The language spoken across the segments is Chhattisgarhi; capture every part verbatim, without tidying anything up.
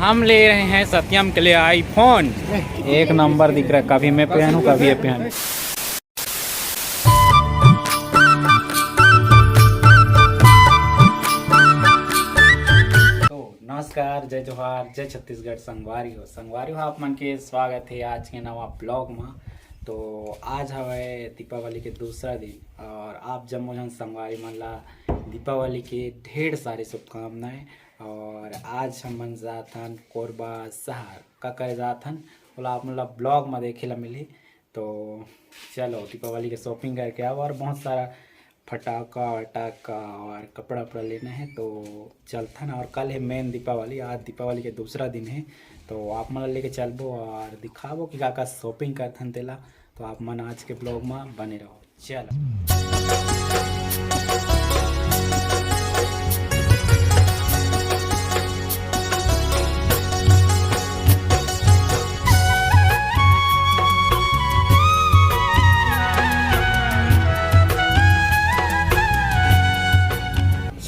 हम ले रहे हैं सत्यम के लिए आईफोन। एक नंबर दिख रहा है, कभी मैं पहनूं, कभी ये पहनूं। तो नमस्कार, जय जोहार, जय छत्तीसगढ़। संगवारी हो, संगवारी हो, आप मन के स्वागत है आज के नवा ब्लॉग में। तो आज हवे दीपावली के दूसरा दिन और आप जम्मो झन संगवारी मन ला दीपावली के ढेर सारी शुभकामनाएं। और आज हमन जाथन कोरबा शहर। का करे जाथन, ओला आप मन ला ब्लॉग में देखे ला मिलही। तो चलो, दीपावली के शॉपिंग करके आओ और बहुत सारा फटाका वटाका और कपड़ा वपड़ा लेना है। तो चलथन। और कल है मेन दीपावली, आज दीपावली के दूसरा दिन है। तो आप मन ला लेके चलबो और दिखाबो कि का का शॉपिंग करथन तेला। तो आप मन आज के ब्लॉग में बने रहो। चलो।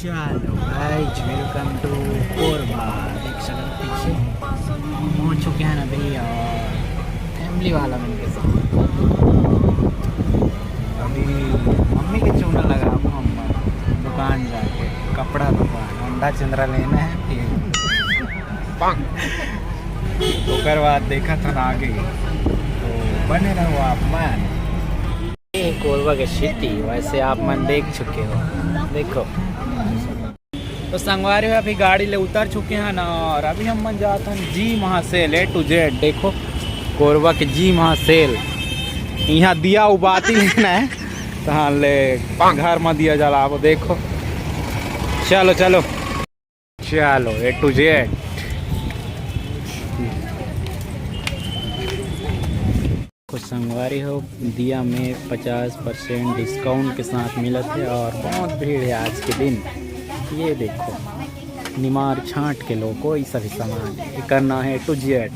चलो गाइस, welcome to कोरबा। देख सकते हो पीछे पहुंच चुके हैं अभी और फैमिली वाला मन के साथ। अभी मम्मी के चूना लगाबो हम दुकान जाके, कपड़ा दुकान, अंडा चंद्रा लेना है। फिर ओकर बाद देखत हन आगे, तो बने रहो आप मन। ये कोरबा के सिटी, वैसे आप मन देख चुके हो, देखो। तो संगवारी हो, अभी गाड़ी ले उतर चुके हैं ना, और अभी हम मन जात हन जी महासेल, ए टू जेड। देखो, कोरबा के जी महासेल, यहाँ दिया उबाती लेना है, तहाँ ले घर में दिया जलाबो। देखो, चलो चलो, चलो, ए टू जेड। कुछ संगवारी हो, दिया में पचास परसेंट डिस्काउंट के साथ मिलत है और बहुत भीड़ है आज के दिन। ये देखो, निमार छांट के लोगो, ये सभी सामान है। एकर नाम है ए टू जेड।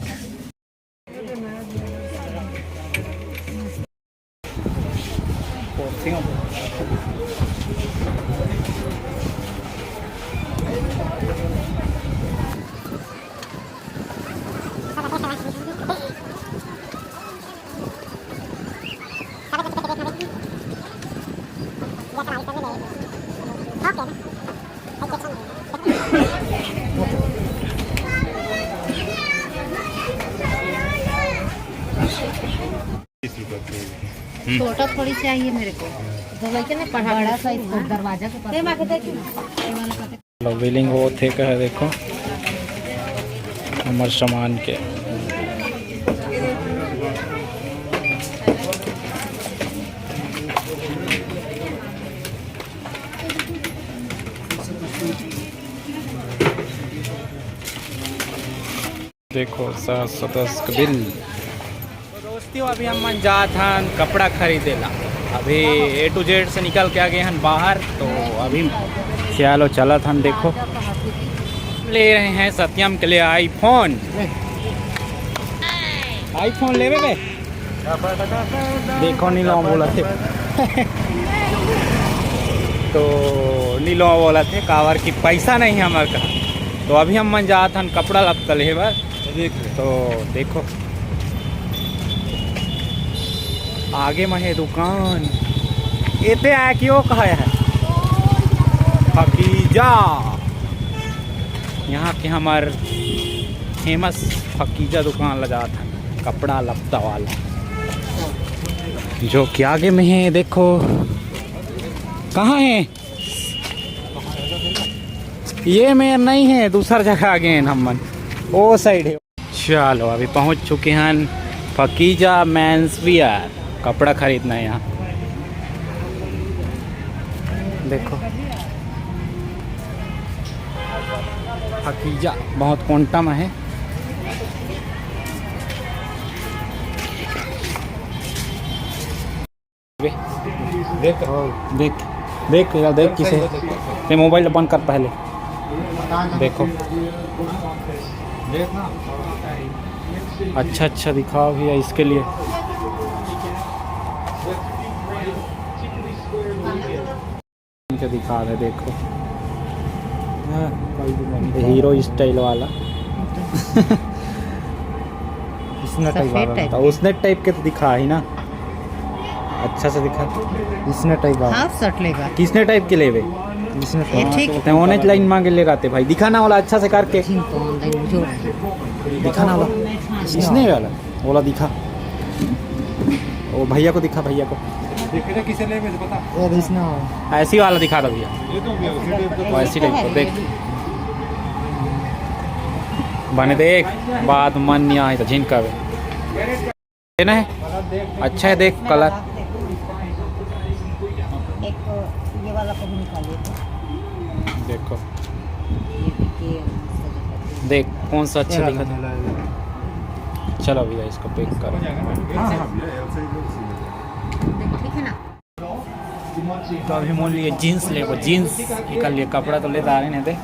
छोटा थोड़ी चाहिए मेरे को, तो लड़के ने पढ़ा बड़ा साइज दरवाजा के पास। बिलिंग होत हे कहे देखो, हमर सामान के। देखो, सात सौ दस का बिल। तो दोस्तियों, अभी हम मन जात हन कपड़ा खरीदे ला। अभी ए टू जेड से निकल के आ गए हन बाहर, तो अभी सियालो चलत हन। देखो, ले रहे हैं सत्यम के लिए आईफोन। आईफोन लेबे बे? देखो, नी लो बोलत हे। तो नी लो बोलत हे, काबर कि पैसा नहीं है हमर करा। तो अभी हम मन जात हन कपड़ा लत्ता लेहे बर। तो देखो, आगे में है दुकान। एते आए कि वो कहा है फकीजा। यहाँ के हमर फेमस फकीजा दुकान ला जात हन, कपड़ा लत्ता वाला, जो कि आगे में है। देखो, कहाँ है? ये में नहीं है, दूसर जगह आ गए हैं हम मन, वो साइड है। चलो, अभी पहुंच चुके हैं फकीजा मेंस वियर, कपड़ा खरीदना है यहाँ। देखो, फकीजा बहुत कोंटा में है। देख, देख, देख, देख किसे, ते मोबाइल बंद कर पहले। देखो, अच्छा अच्छा दिखाओ भैया इसके लिए। इनके दिखा रहे, देखो, हीरो स्टाइल वाला। इसने टाइप सफेद वाला टाइप। तो उसने टाइप के तो दिखा ही ना, अच्छा से दिखा। इसने टाइप वाला। हाफ शर्ट लेगा। किसने टाइप के लेवे? इसने ये टाइप। ठीक। ते ओने लाइन मांगे ले रहते भाई, दिखा ना वाला अच्छा से करके। जिन तो ऑनलाइन जो दिखा ना वाला, इसने वाला, वाला दिखा। ओ भैया को दिखा, भैया को। देख, किसे लेवे से बता। ये इसने वाला। ऐसी वाला दिखा दो भैया। ये तो भैया, उसी टाइप का। वैसी टाइप को देख। बने देख, बात मन नहीं आए तो झिनका बे। ये नहीं, अच्छा है, देख कलर। एक तो ये वाला को भी निकालिए तो। देखो, ये देखिए, देख कौन सा अच्छा ये दिखा वाला। था। चलो भैया, इसको पैक करो। हाँ, हाँ। देखो, ठीक है ना? तो अभी मोल लिए जीन्स लेबो, जीन्स निकाल लिए, कपड़ा तो लेता आ रहे नहीं थे।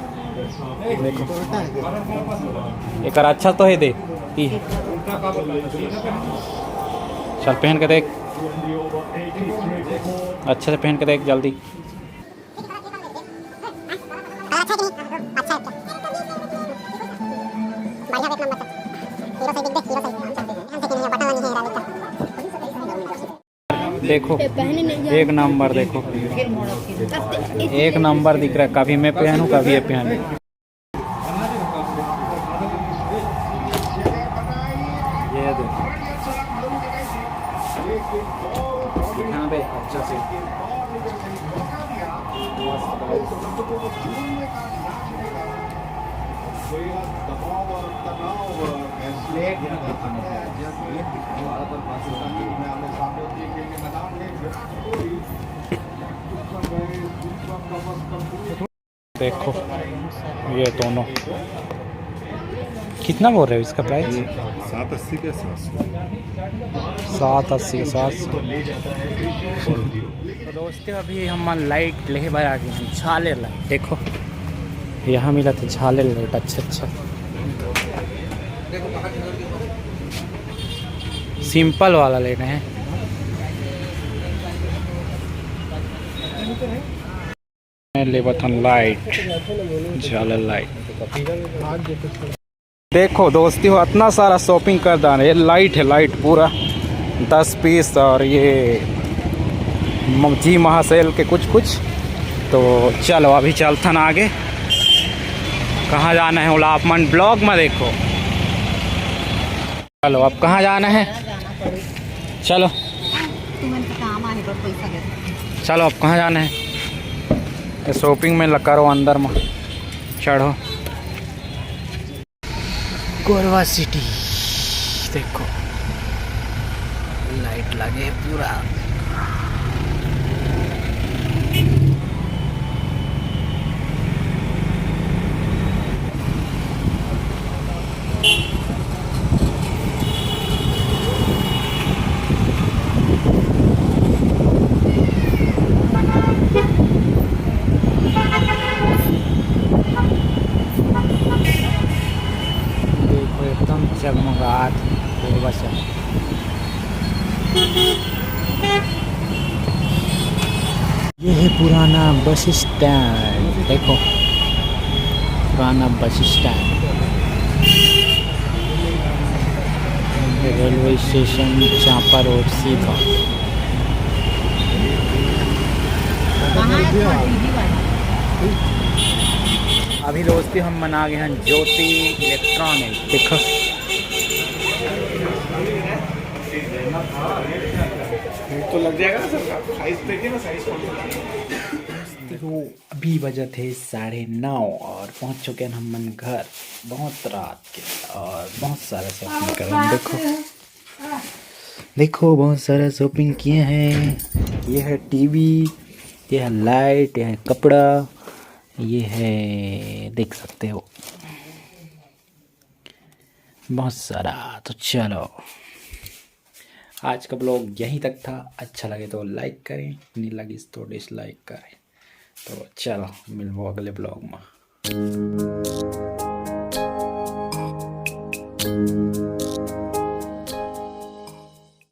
देखो, एक अच्छा तो है दे, ई। चल पहन के देख, अच्छे से पहन के देख जल्दी। अच्छा है कि नहीं? अच्छा है क्या? बढ़िया, एक नंबर का। हीरो सही दिख दे, हीरो सही। हम तो नहीं है, बटन वाली है, हीरा देखो, ये पहने नहीं जाते। एक नंबर देखो, फिर मोड़ा फिर। एक नंबर दिख रहा है, कभी मैं पहनूं, कभी ये पहनूं। ये देखो, दिखा दे अच्छा से। देखो, ये दोनों कितना बोल रहे हो इसका प्राइस? ये सात अस्सी का, सात सौ। सात अस्सी का, सात सौ। तो दोस्तों, अभी हम लाइट लेहे बर आ गए हैं, झालर लाइट। देखो, यहाँ मिला था झालर लाइट, अच्छा अच्छा, सिंपल वाला लेना है। मैं लेवत हन लाइट, झालर लाइट। देखो दोस्ती हो, इतना सारा शॉपिंग कर डाले। ये लाइट है, लाइट पूरा दस पीस, और ये म-, जी महासेल के कुछ कुछ। तो चलो अभी चलथन आगे, कहाँ जाना है ओला आप मन ब्लॉग में देखो। चलो अब कहाँ जाना है, चलो। तुमन के काम आए बर पैसा दे। चलो अब कहाँ जाना है, ये शॉपिंग में ल-, करो, अंदर में चढ़ो। गोरवा सिटी देखो, लाइट लगे हे पूरा। देखो, एकदम जगमगात पूर्वा से। ये है पुराना बस स्टैंड, देखो, पुराना bus stand, railway station, Champa road, सीधा। अभी दोस्ती हम मन आ गए हैं ज्योति इलेक्ट्रॉनिक, देखो। तो लग जाएगा ना सर, साइज देखिए ना, साइज कौन सा। तो अभी बजत हे साढ़े नौ और पहुंच चुके हैं हम मन घर। बहुत रात के और बहुत सारा शॉपिंग करन। देखो, देखो, बहुत सारा शॉपिंग किए हैं। ये है टीवी, ये है लाइट, ये है कपड़ा, ये है, देख सकते हो, बहुत सारा। तो चलो, आज का ब्लॉग यहीं तक था। अच्छा लगे तो लाइक करें, नहीं लगिस तो डिसलाइक करें। तो चलो, मिलबो अगले ब्लॉग में।